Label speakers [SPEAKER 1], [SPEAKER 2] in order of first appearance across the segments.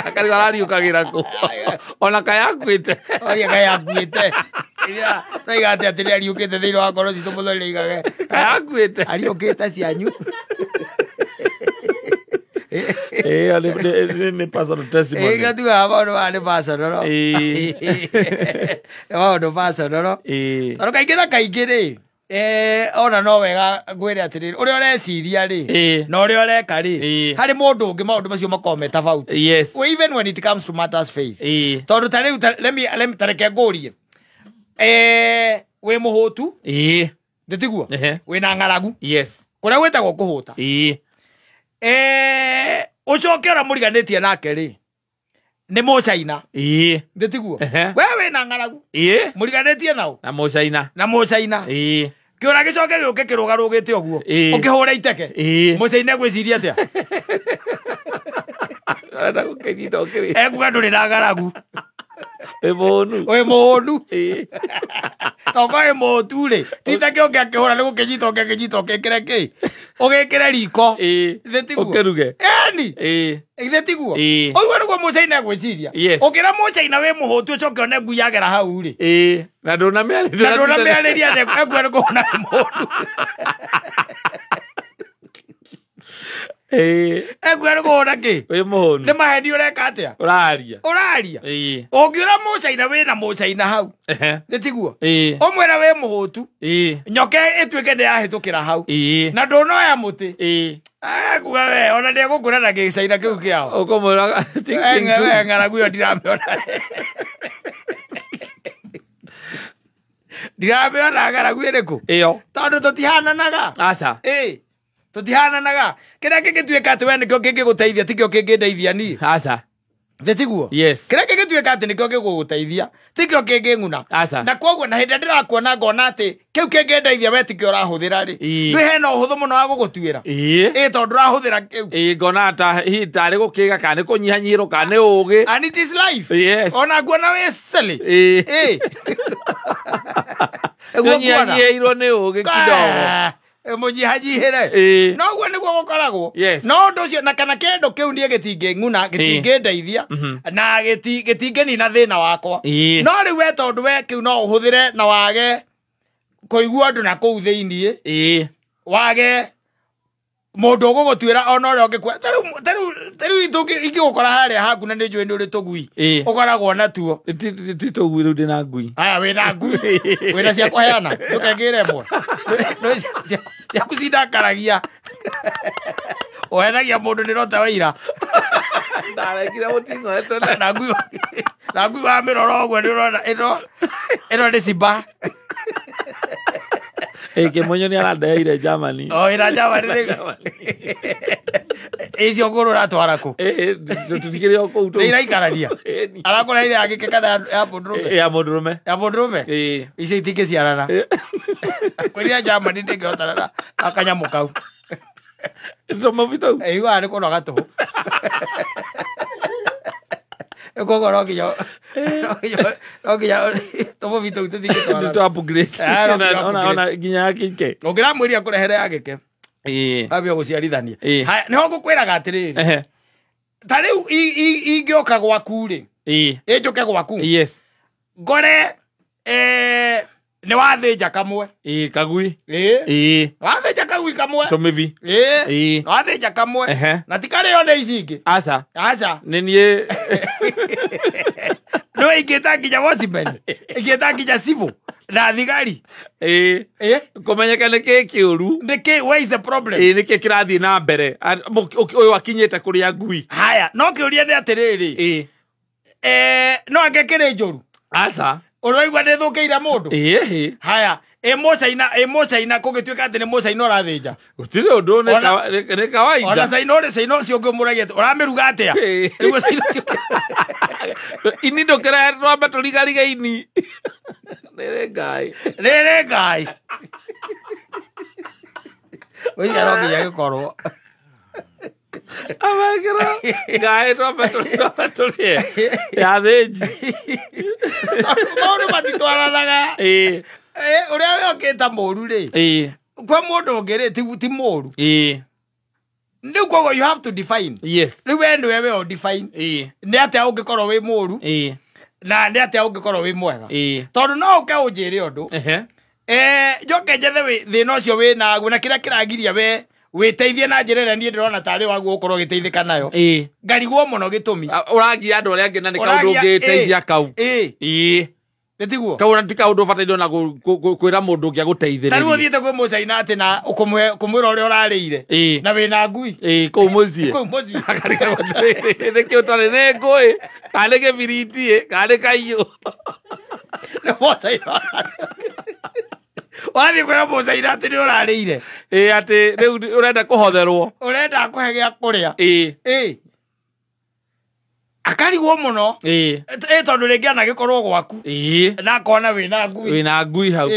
[SPEAKER 1] Akarigwo arariũkagĩra kũ ona kayakuĩte.
[SPEAKER 2] Oria kayakuĩte. Ĩrĩa twaiga atĩ atĩrĩ ariũkĩte thĩinĩ wa ngoro citũ mũthoni nĩaigage
[SPEAKER 1] Kayakuĩte.
[SPEAKER 2] Ariũkĩte cianyu.
[SPEAKER 1] Ĩyo nĩ personal testimony.
[SPEAKER 2] Ĩ gatugaga maũndũ maya nĩ personal. Nĩ maũndũ personal. Tondũ kaingĩ na kaingĩ rĩ, ona no wega ngwĩre atĩrĩrĩ, ũrĩa ũreciria rĩ, na ũrĩa ũreka rĩ, harĩ mũndũ ũngĩ maũndũ macio makoragwo me tofauti. Well, even when it comes to matters faith. Tondũ ta rĩu, let me ta reke ngũrie. Wĩ mũhũtu, ndĩtiguo? Wĩna ng'aragu. Kũrĩa gwĩtagwo kũhũta. Ũcoke ũrĩa mũriganĩtie nake rĩ, nĩ mũcaina. Ndĩtiguo? We wĩna ng'aragu. Mũriganĩtie nao?
[SPEAKER 1] Na mũcaina.
[SPEAKER 2] Na mũcaina. Kĩũra gĩcoke gĩũke kĩrũgarũgĩte ũguo. Ũkĩhũra iteke. Mũcaina egwĩciria atĩa?
[SPEAKER 1] Arenda gũkĩnyita ũkĩrĩ.
[SPEAKER 2] Ekuga ndũrĩ na ng'aragu.
[SPEAKER 1] Wĩ mũhũnu.
[SPEAKER 2] Wĩ mũhũnu. Tokorwo wĩ mũhũtu rĩ, ti ta kĩo ũngĩakĩhũra nĩ gũkĩnyita ũngĩakĩnyita ũgĩkĩre kĩ? Ũgĩkĩre riko. Githĩ tiguo?
[SPEAKER 1] Ũkĩruge.
[SPEAKER 2] Ĩni. Githĩ tiguo? Ũguo nĩguo mũcaina egwĩciria. Ũkĩra mũcaina wĩ mũhũtu ũcoke one ngui yagera hau rĩ.
[SPEAKER 1] Na ndũnamĩarĩria.
[SPEAKER 2] Na ndũnamĩarĩria ekuga nĩ kũhũna wĩ mũhũnu. Ekuga nĩ kũhũna kĩ?
[SPEAKER 1] Wĩ mũhũnu.
[SPEAKER 2] Nĩ maheni ũreka atĩa?
[SPEAKER 1] Ũraria.
[SPEAKER 2] Ũraria. Ũngĩũra mũcaina wĩna mũcaina hau. Nĩ tiguo? Ũmwĩre wĩ mũhũtu. Nyoka ĩtuĩke nĩ yahĩtũkĩra hau. Na ndũnoya mũtĩ. Kuga we, ona ndegũkũra na gĩcaina kĩu kĩao.
[SPEAKER 1] Ũkũmwĩra ting, ting, ting.
[SPEAKER 2] We, ng'aragu ĩyo ndiramĩona. Ndiramĩona ng'aragu ĩrĩkũ?
[SPEAKER 1] Ĩyo.
[SPEAKER 2] Tondũ tũtihananaga.
[SPEAKER 1] Aca.
[SPEAKER 2] Tũtihananaga. Kĩrĩa kĩngĩtuĩka atĩ we nĩkĩo kĩngĩgũteithia, tikĩo kĩngĩndeithia niĩ.
[SPEAKER 1] Aca.
[SPEAKER 2] Thĩ tiguo? Kĩrĩa kĩngĩtuĩka atĩ nĩkĩo gĩgũgũteithia, tikĩo kĩngĩng'una.
[SPEAKER 1] Aca.
[SPEAKER 2] Na koguo na hĩndĩ ĩrĩa ndĩrakuona ngona atĩ kĩu kĩngĩndeithia we tikĩo ũrahũthĩra rĩ. Nĩ hena ũhũthũ mũno wa gũgũtuĩra. Tondũ ndũrahũthĩra kĩu.
[SPEAKER 1] Ngona ta hihi tarĩ gũkĩga kana nĩ kũnyihanyihĩrwo kana nĩ ũgĩ.
[SPEAKER 2] And it is life. Ona nguona wĩ silly. Nĩguo nguona.
[SPEAKER 1] Kũnyihanyihĩirwo nĩ ũgĩ kidogo.
[SPEAKER 2] Mũnyihanyihĩre. No ũguo nĩguo gũkoragwo. No ũndũ ũcio, na kana kĩndũ kĩu niĩ gĩtingĩng'una, gĩtingĩndeithia, na gĩtingĩnina thĩna wakwa. No rĩu we tondũ we kĩu no ũhũthĩre na wage kũigua ũndũ na kũu thĩiniĩ. Wage mũndũ ũgũgũtuĩra ona ũrĩa ũngĩkua. Ta rĩu ingĩgũkora harĩa haku na nĩ njũĩ nĩ ũrĩ tũgui. Ũkoragwo natuo.
[SPEAKER 1] Ti tũgui rĩu ndĩna ngui.
[SPEAKER 2] Aya, wĩna ngui. Wĩna cia kũheana. Ndũkengĩre ĩmwe. Nĩ ciaku cindakaragia. Ũhenagia mũndũ nĩ rota waira.
[SPEAKER 1] Ndarekire mũting'oe tene.
[SPEAKER 2] Na ngui wa mĩrora ũguo nĩ ũrona ĩno nĩ Simba.
[SPEAKER 1] Kĩmonyo nĩ arandeheire Germany.
[SPEAKER 2] O, ĩna Germany nĩ- Icio ngũrũ ũratwara kũ?
[SPEAKER 1] Tũtikĩrĩ o kũu tũ-
[SPEAKER 2] Nĩ iraikarania? Arakũreheire ya gĩke kana ya mũndũrũme?
[SPEAKER 1] Ya mũndũrũme.
[SPEAKER 2] Ya mũndũrũme? Icio itingĩciarana. Kwĩrira Germany ndĩngĩhotana na kanyamũ kau.
[SPEAKER 1] Tũmũbi tũu?
[SPEAKER 2] Iguaga nĩ kũnoga tũhũ. Koguo no nginya, no nginya tũmũbi tũu tũtingĩtwarana.
[SPEAKER 1] Nĩ tũ upgrade.
[SPEAKER 2] No nginya upgrade.
[SPEAKER 1] Ona nginya ya gĩke.
[SPEAKER 2] Ũngĩramwĩria kũrehere ya gĩke. Ambia gũciarithania. Haya, nĩho ngũkwĩraga atĩrĩrĩ. Ta rĩu ingĩũka gwaku rĩ. Ĩnjũke gwaku. Ngore, nĩ wathĩnja kamwe.
[SPEAKER 1] Kagui.
[SPEAKER 2] Wathĩnja kagui kamwe.
[SPEAKER 1] Tũmĩbi.
[SPEAKER 2] Wathĩnja kamwe. Na ti karĩo nĩ ici ingĩ.
[SPEAKER 1] Aca.
[SPEAKER 2] Aca.
[SPEAKER 1] Nĩ niĩ.
[SPEAKER 2] Nĩ ingĩta nginya watchman. Ingĩta nginya civil. Na thigari.
[SPEAKER 1] Kũmenyeka nĩ kĩ kĩũru.
[SPEAKER 2] Nĩ kĩ, where is the problem?
[SPEAKER 1] Nĩ kĩ kĩrathiĩ na mbere? Ũyũ akinyĩte kũrĩa ngui.
[SPEAKER 2] Haya, no kĩũria nĩ atĩrĩrĩ. No ange kĩrĩ njũru.
[SPEAKER 1] Aca.
[SPEAKER 2] Ũraigua nĩ thũkĩire mũndũ? Haya, ĩ mũcaina kũgĩtuĩka atĩ nĩ mũcaina ũrathĩnja.
[SPEAKER 1] Gũtirĩ ũndũ, nĩ kawaida.
[SPEAKER 2] Ona caina ũrĩ, caina ũcio ũngĩmũragia atĩ, ũramĩruga atĩa? Nĩguo caina ũcio
[SPEAKER 1] Ini ndũkĩrehe twambe tũrigarige ini. Rĩrĩ Ngai.
[SPEAKER 2] Rĩrĩ Ngai. Ũica no nginya gĩkorwo.
[SPEAKER 1] Amekĩra Ngai twambe tũrĩe. Ya thĩnji.
[SPEAKER 2] Maũndũ matitwaranaga. Ũrĩa we ũkĩta mũru rĩ. Kwa mũndũ ũngĩ rĩ, ti mũru. Rĩu koguo you have to define.
[SPEAKER 1] Yes.
[SPEAKER 2] Rĩu we nĩwe we define. Nĩ atĩa ũngĩkorwo wĩ mũru na nĩ atĩa ũngĩkorwo wĩ mwega. Tondũ no ũke ũnjĩre ũndũ. Njoke njethe thĩna ũcio wĩ naguo na kĩrĩa kĩragiria we wĩteithie na njĩra ĩrĩa niĩ ndĩrona tarĩ waguo ũkorwo ũgĩteithĩka nayo. Ngarigwo mũno gĩtũmi.
[SPEAKER 1] Ũragia andũ arĩa angĩ na nĩ kaũndũ ũngĩteithia kau.
[SPEAKER 2] Nĩtiguo?
[SPEAKER 1] Kau ti kaũndũ ũbataire ona kwĩra mũndũ ũngĩ agũteithĩrĩrie.
[SPEAKER 2] Ta rĩu ũthiĩte kwĩ mũcaina atĩ na ũkũmwĩra ũrĩa ũrarĩire na wĩna ngui.
[SPEAKER 1] Kũu mũciĩ.
[SPEAKER 2] Kũu mũciĩ.
[SPEAKER 1] Akarigwo atĩrĩrĩ, nĩkĩ ũtarĩ nĩ ngũĩ, kana nĩ gĩbiriti, kana nĩ kaiyũ.
[SPEAKER 2] Nĩ mũcaina. Wathiĩ kwĩra mũcaina atĩ nĩ ũrarĩire.
[SPEAKER 1] Atĩ rĩu ũrenda kũhotherwo.
[SPEAKER 2] Ũrenda kũhe gĩa kũrĩa. Akarigwo mũno. Tondũ rĩngĩ anagĩkorwo gwaku. Na akona wĩna ngui.
[SPEAKER 1] Wĩna ngui hau.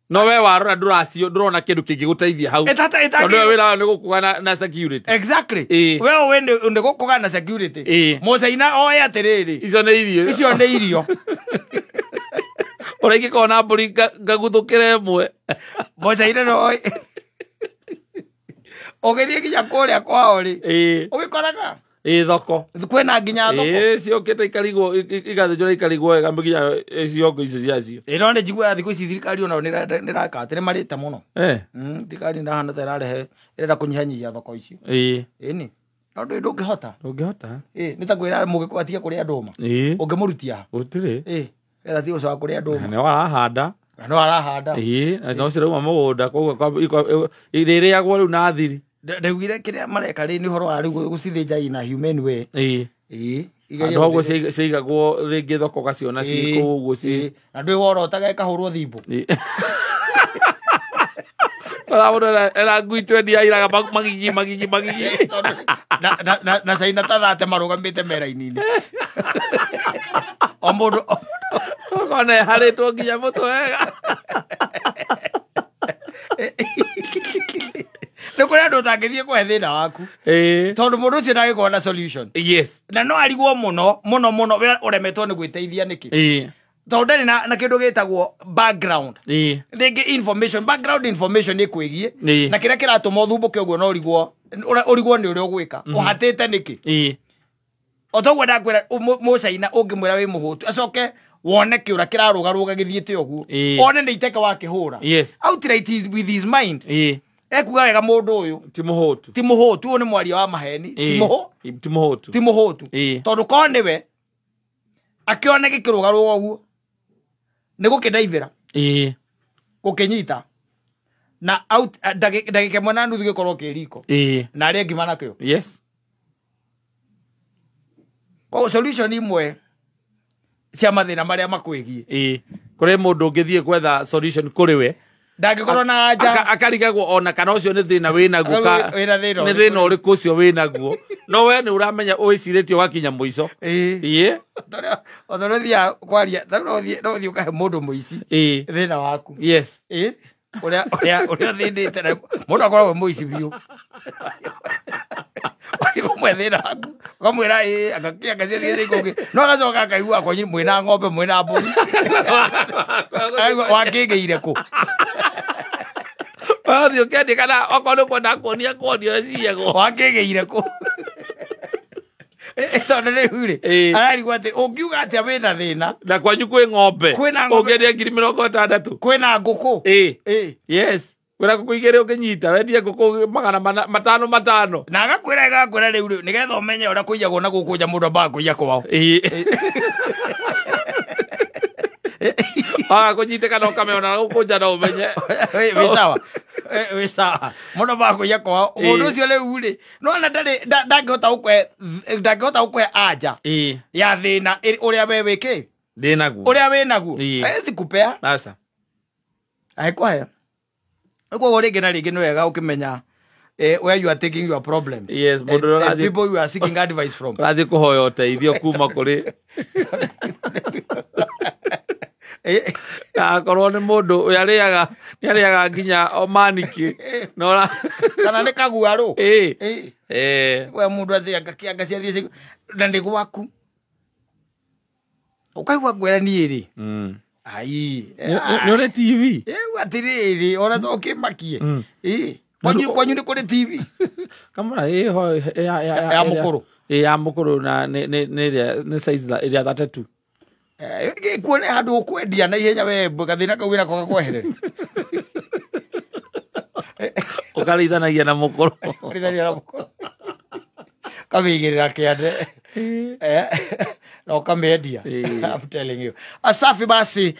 [SPEAKER 1] No we warora ndũracio ndũrona kĩndũ kĩngĩgũteithia hau. Tondũ we wĩra nĩ gũkũga na security.
[SPEAKER 2] Exactly. We ũĩ nĩ gũkũga na security. Mũcaina oe atĩrĩrĩ.
[SPEAKER 1] Icio nĩ irio.
[SPEAKER 2] Icio nĩ irio.
[SPEAKER 1] Ũrĩa ingĩkorwo na mbũri ngaguthũkĩra ĩmwe.
[SPEAKER 2] Mũcaina no oe. Ũgĩthiĩ nginya kũrĩa kwao rĩ. Ũgĩkoraga
[SPEAKER 1] thoko.
[SPEAKER 2] Kwĩna nginya thoko.
[SPEAKER 1] Ciokĩte ikarigwo igathĩnjwo ikarigwo wega nginya ciongo icio ciacio.
[SPEAKER 2] No nĩ njiguaga thikũ ici thirikari onayo nĩ ĩraka atĩ nĩ marĩte mũno. Thirikari ndahana ta ĩrarehe ĩrenda kũnyihanyihia thoko icio. Ĩni. No ndũngĩhota.
[SPEAKER 1] Ndũngĩhota.
[SPEAKER 2] Nĩ ta kwĩra mũgĩkũyũ atige kũrĩa ndũma. Ũngĩmũrutia ha?
[SPEAKER 1] Gũtirĩ.
[SPEAKER 2] Getha ti gũcoka kũrĩa ndũma.
[SPEAKER 1] No arahanda.
[SPEAKER 2] No arahanda.
[SPEAKER 1] Na no cirauma mũgũnda koguo irĩrĩagwo rĩu na thiri.
[SPEAKER 2] Ndaugire kĩrĩa mareka rĩ nĩ ũhoro wa rĩu gũcithĩnja in a humane way.
[SPEAKER 1] Andũ hau ciigagwo rĩngĩ thoko ũgaciona ciĩ kũu ũguo ciĩ.
[SPEAKER 2] Na ndwĩ worotaga ĩkahũrwo thimbũ.
[SPEAKER 1] Mũndũ ena ngui twendia iraga magigi magigi magigi.
[SPEAKER 2] Na caina ta thate marũgamĩte mera-inĩ. O mũndũ
[SPEAKER 1] ũkona ĩharĩtwo nginya mũtwe wega.
[SPEAKER 2] Nĩ kũrĩ andũ ũtangĩthiĩ kũhe thĩna waku. Tondũ mũndũ ũcio ndangĩkorwo na solution.
[SPEAKER 1] Yes.
[SPEAKER 2] Na no arigwo mũno mũno mũno we ũremetwo nĩ gwĩteithia nĩkĩ. Tondũ ndarĩ na kĩndũ gĩtagwo background. Rĩngĩ information, background information ĩkwĩgiĩ. Na kĩrĩa kĩratũma ũthumbũke ũguo no ũrigwo ũrigwo nĩ ũrĩa ũgwĩka. Ũhatĩte nĩkĩ. O toguo ndakwĩra mũcaina ũngĩmwĩra wĩ mũhũtu acoke wone kĩũra kĩrarũgarũga gĩthiĩte ũguo. One nĩ iteke wakĩhũra. Outright with his mind. Ekuga wega mũndũ ũyũ
[SPEAKER 1] ti mũhũtu.
[SPEAKER 2] Ti mũhũtu, ũyũ nĩ mwaria wa maheni. Ti
[SPEAKER 1] mũhũtu.
[SPEAKER 2] Ti mũhũtu. Tondũ korwo nĩwe akĩone gĩkĩrũgarũga ũguo nĩ gũkĩndaivĩra. Gũkĩnyita. Na out ndagĩka ĩmwe na nuthu gĩkorwo kĩ riko. Na arĩe ngima nakĩo.
[SPEAKER 1] Yes.
[SPEAKER 2] Koguo solution imwe cia mathĩna marĩa makwĩgiĩ.
[SPEAKER 1] Kũrĩ mũndũ ũngĩthiĩ gwetha solution kũrĩ we.
[SPEAKER 2] Ndangĩkorwo na anja.
[SPEAKER 1] Akarigagwo ona kana ũcio nĩ thĩna wĩnaguo nĩ thĩna ũrĩkũ ũcio wĩnaguo. No we nĩ ũramenya ũĩcirĩtie ũgakinya mũico.
[SPEAKER 2] Tondũ ũthiaga kwaria, no ũthiĩ ũkahe mũndũ mũici thĩna waku.
[SPEAKER 1] Yes.
[SPEAKER 2] Ũrĩa ũthĩnĩte na mũndũ akoragwo mũici biũ. Wathiĩ kũmũhe thĩna waku, ũkamwĩra agakĩanga ciathiĩ kũngĩ. No agacoka akaigua kwanyu mwĩna ng'ombe mwĩna mbũri. Wakĩgĩire kũ?
[SPEAKER 1] Wathiĩ ũkĩendia kana okorwo nĩ ũkwenda kuonia kuonia ũrĩa ciyagwo.
[SPEAKER 2] Wakĩgĩire kũ? Tondũ rĩu rĩ, ararigwo atĩ ũngiuga atĩa wĩna thĩna.
[SPEAKER 1] Na kwanyu kwĩ ng'ombe. Ũngĩendia 60,000.
[SPEAKER 2] Kwĩna ngũkũ.
[SPEAKER 1] Yes. Kwĩna ngũkũ igĩrĩ ũngĩnyita wendie ngũkũ 500 500.
[SPEAKER 2] Na agakwĩra agakwĩra rĩu rĩ nĩgetha ũmenye ũrĩa kũiyagwo na gũkũ nja mũndũ ambaga kũiya kwao.
[SPEAKER 1] Waga kũnyitĩka na ũkamenya na gũkũ nja no ũmenye.
[SPEAKER 2] Wĩ sawa. Wĩ sawa. Mũndũ ambaga kũiya kwao. Mũndũ ũcio rĩu rĩ, nĩwona ndarĩ ndangĩhota gũkũhe anja ya thĩna ũrĩa we wĩkĩ?
[SPEAKER 1] Ndĩnaguo.
[SPEAKER 2] Ũrĩa wĩnaguo. Hawezi kupea.
[SPEAKER 1] Aca.
[SPEAKER 2] Haikuhea. Koguo rĩngĩ na rĩngĩ nĩ wega ũkĩmenya where you are taking your problems.
[SPEAKER 1] Yes,
[SPEAKER 2] and people you are seeking advice from.
[SPEAKER 1] Ũrathiĩ kũhoya ũteithio kuma kũrĩ. Akorwo nĩ mũndũ ũrĩa arĩaga nginya omaniki.
[SPEAKER 2] Kana nĩ kaguarũ. We mũndũ athiaga kĩanga ciathiĩ na nĩ gwaku. Ũkaigua ngwĩra niĩ rĩ. Ai.
[SPEAKER 1] Nĩ ũrĩ TV?
[SPEAKER 2] Atĩrĩrĩ, ona to ũkĩmakie. Kwanyu nĩ kũrĩ TV?
[SPEAKER 1] Kamera ĩho
[SPEAKER 2] ya mũkũrũ.
[SPEAKER 1] Ya mũkũrũ, na nĩ size ĩrĩa 32.
[SPEAKER 2] Kuone handũ ũkwendia na ihenya, we gathĩna kau wĩnako gakweherere.
[SPEAKER 1] Ũkarĩithanagia na mũkũrũ.
[SPEAKER 2] Rĩthania na mũkũrũ, kamĩigĩrĩra kĩande na ũkamĩendia. I'm telling you. Asafi basi.